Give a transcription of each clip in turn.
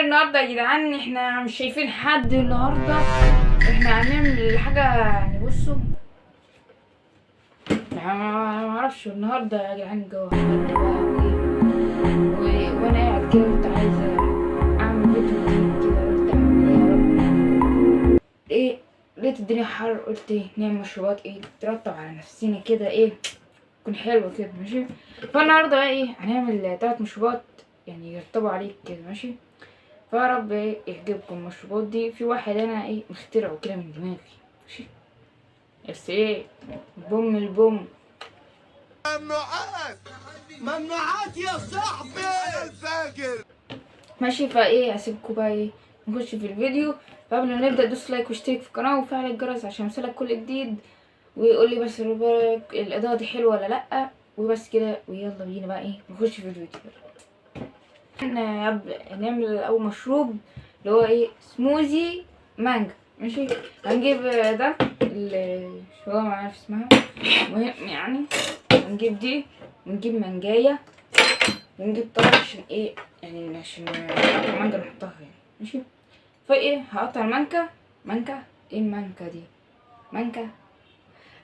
النهارده يا جدعان احنا مش شايفين حد النهارده. احنا هنعمل حاجة يعني، بصوا انا ما اعرفش النهارده يا جدعان الجو حر بقى وانا قاعد كده قلت عايزه اعمل فيديو جديد كده، قلت اعمل ايه يا رب؟ ايه لقيت الدنيا حر، قلت ايه نعمل مشروبات ايه ترطب على نفسنا كده، ايه تكون حلوة كده، ماشي. فالنهارده بقى ايه هنعمل 3 مشروبات يعني يرطبوا عليك كده، ماشي. فيا رب ايه يعجبكم المشروبات دي. في واحد انا ايه مخترعه كده من دماغي، ماشي، بس ايه بوم البوم. ممنوعات ممنوعات يا صاحبي، انا الفاجر. ماشي. فايه هسيبكم بقى ايه نخش في الفيديو. فقبل ما نبدا دوس like واشترك في القناة وفعل الجرس عشان يوصلك كل جديد، ويقول لي بس الاضاءة دي حلوة ولا لا، وبس كده. ويلا بينا بقى ايه نخش في الفيديو. احنا هنعمل اول مشروب اللي هو ايه سموزي مانجا، ماشي. هنجيب ده اللي شو ما عارف اسمها، المهم يعني هنجيب دي ونجيب مانجايه ونجيب طبق عشان ايه يعني عشان نقطع المانجا نحطها يعني، ماشي. فايه هقطع المانجا، مانجا ايه المانجا دي، مانجا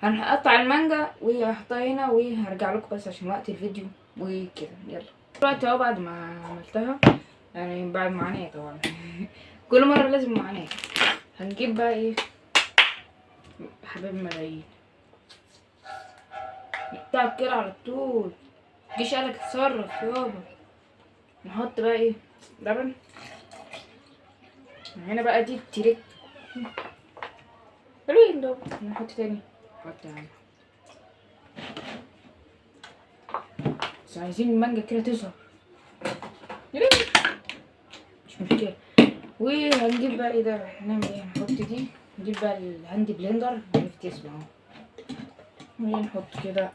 هنقطع المانجا وهحطها هنا وهرجع لكم بس عشان وقت الفيديو وكده. يلا دلوقتي اهو بعد ما عملتها يعني بعد معاناة طبعا كل مرة لازم معاناة. هنجيب بقى ايه حبيب ملايين، نقطعها كده على طول، مجيش قالك اتصرف يابا. نحط بقى ايه لبن هنا بقى، دي التريك حلوين دول. نحط تاني، نحط يعني بس عايزين المانجا كده تظهر، مش مشكلة. وهنجيب بقى ايه ده، هنعمل ايه، هنحط دي، نجيب بقى ال hand blender، عرفت اسمه اهو، ونحط كده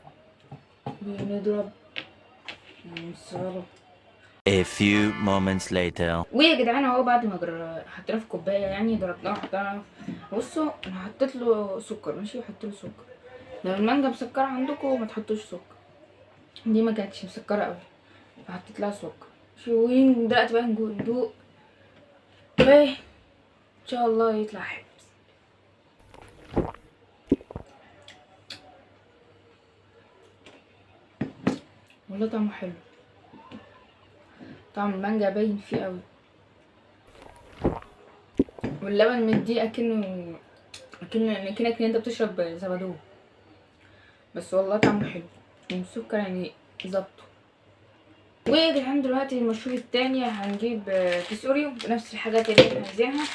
ونضرب ونصره. A few moments later. ويا جدعان اهو بعد ما حطيناه في كوباية يعني ضربناه وحطيناه، بصوا انا حطيت له سكر، ماشي، حطيت له سكر. لو المانجا مسكره عندكم ما تحطوش سكر، دي ما كانتش مسكره قوي فحطيت لها سكر، ماشي. ودلوقتي بقى ندوق، ان شاء الله يطلع حلو. والله طعمه حلو، طعم المانجا باين فيه قوي، واللبن مديه اكنه اكنك انت بتشرب زبادو، بس والله طعمه حلو والسكر يعني ظبطه. ويا جدعان دلوقتي المشروب التاني هنجيب كيس اوريو بنفس الحاجات اللي احنا عايزينها.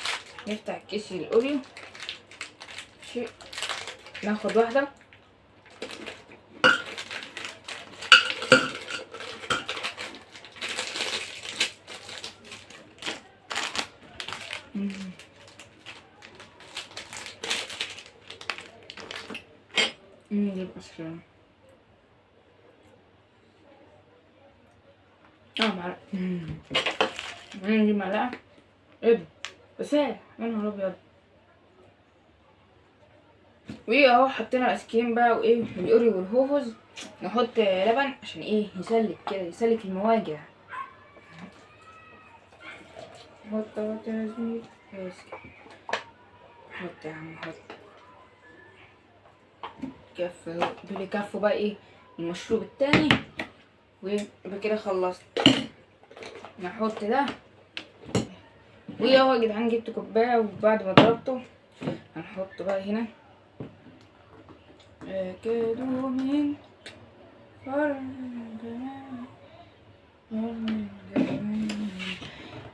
نفتح كيس الاوريو، ماشي، ناخد واحدة. نجيب أسرع معلقة، نجيب معلقة، ايه ده بس يا نهار ابيض. وايه اهو حطينا الايس كريم بقى وايه والاوريو والهوهوز. نحط لبن عشان ايه يسلك كده، يسلك المواجع. حط حط يا زميلي، حط يا عم، حط كف دول كفوا بقى ايه المشروب التاني. ويبقى كده خلصت. نحط ده. واهو يا جدعان جبت كوباية وبعد ما ضربته هنحط بقى هنا اكلوا من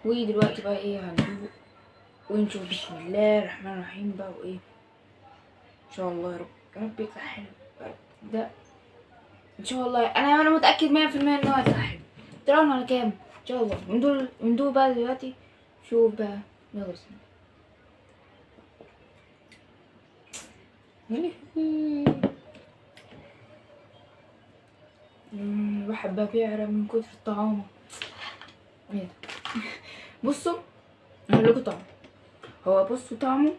ودلوقتي بقى ايه هندوق ونشوف. بسم الله الرحمن الرحيم بقى، وايه ان شاء الله يا رب يا رب يطلع حلو يا رب. ده ان شاء الله انا متاكد 100% ان هو هيطلع حلو. تراهنوا على كام؟ ان شاء الله. وندوق بقى دلوقتي، شوف بقى، يلا بسم الله. الواحد بقى بيعرق من كتر الطعام. ايه ده؟ بصوا هقول لكم طعمه. هو بصوا طعمه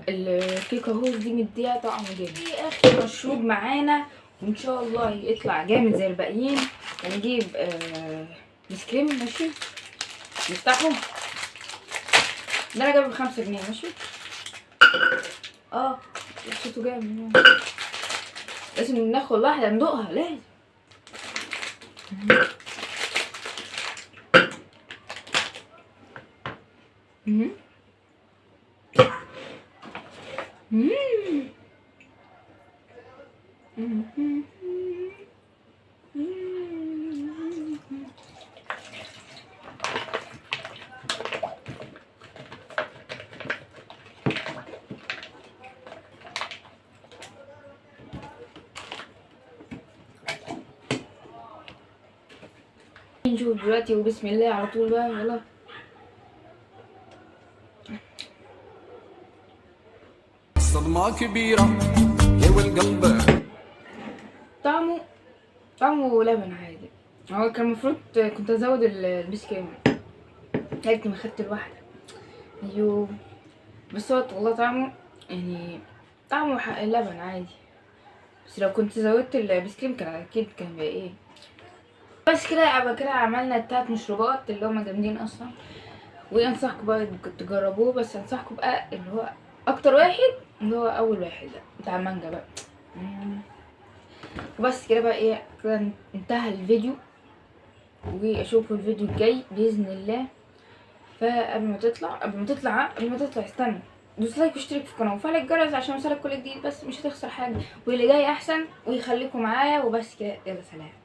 الكيكه هوز دي مديها طعم جامد. اخر مشروب معانا وان شاء الله يطلع جامد زي الباقيين. هنجيب ايس كريم، ماشي، نفتحه. ده انا جايبه ب5 جنيه، ماشي. صوته جامد يعني. لازم ناخد واحدة ندوقها، لازم. مم. مم. مم. نشوف دلوقتي وبسم الله على طول بقى، يلا. صدمة كبيرة يا والقلب. طعمه لبن عادي. هو كان المفروض كنت ازود البيس كريم، لكن ما خدت الواحدة. ايوه بس هو والله طعمه يعني طعمه لبن عادي، بس لو كنت زودت البيس كريم كان اكيد كان بقى ايه. بس كده يبقى كده عملنا التلات مشروبات اللي هما جامدين اصلا، وانصحكم بقى تجربوه. بس انصحكم بقى اللي هو اكتر واحد اللي هو اول واحد ده بتاع المانجا بقى. وبس كده بقى ايه، كده انتهى الفيديو، واشوفكم الفيديو الجاي باذن الله. فقبل ما تطلع، قبل ما تطلع، قبل ما تطلع استنى، دوس like واشترك في القناه وفعل الجرس عشان يوصلك كل جديد، بس مش هتخسر حاجه، واللي جاي احسن، ويخليكم معايا. وبس كده، يلا سلام.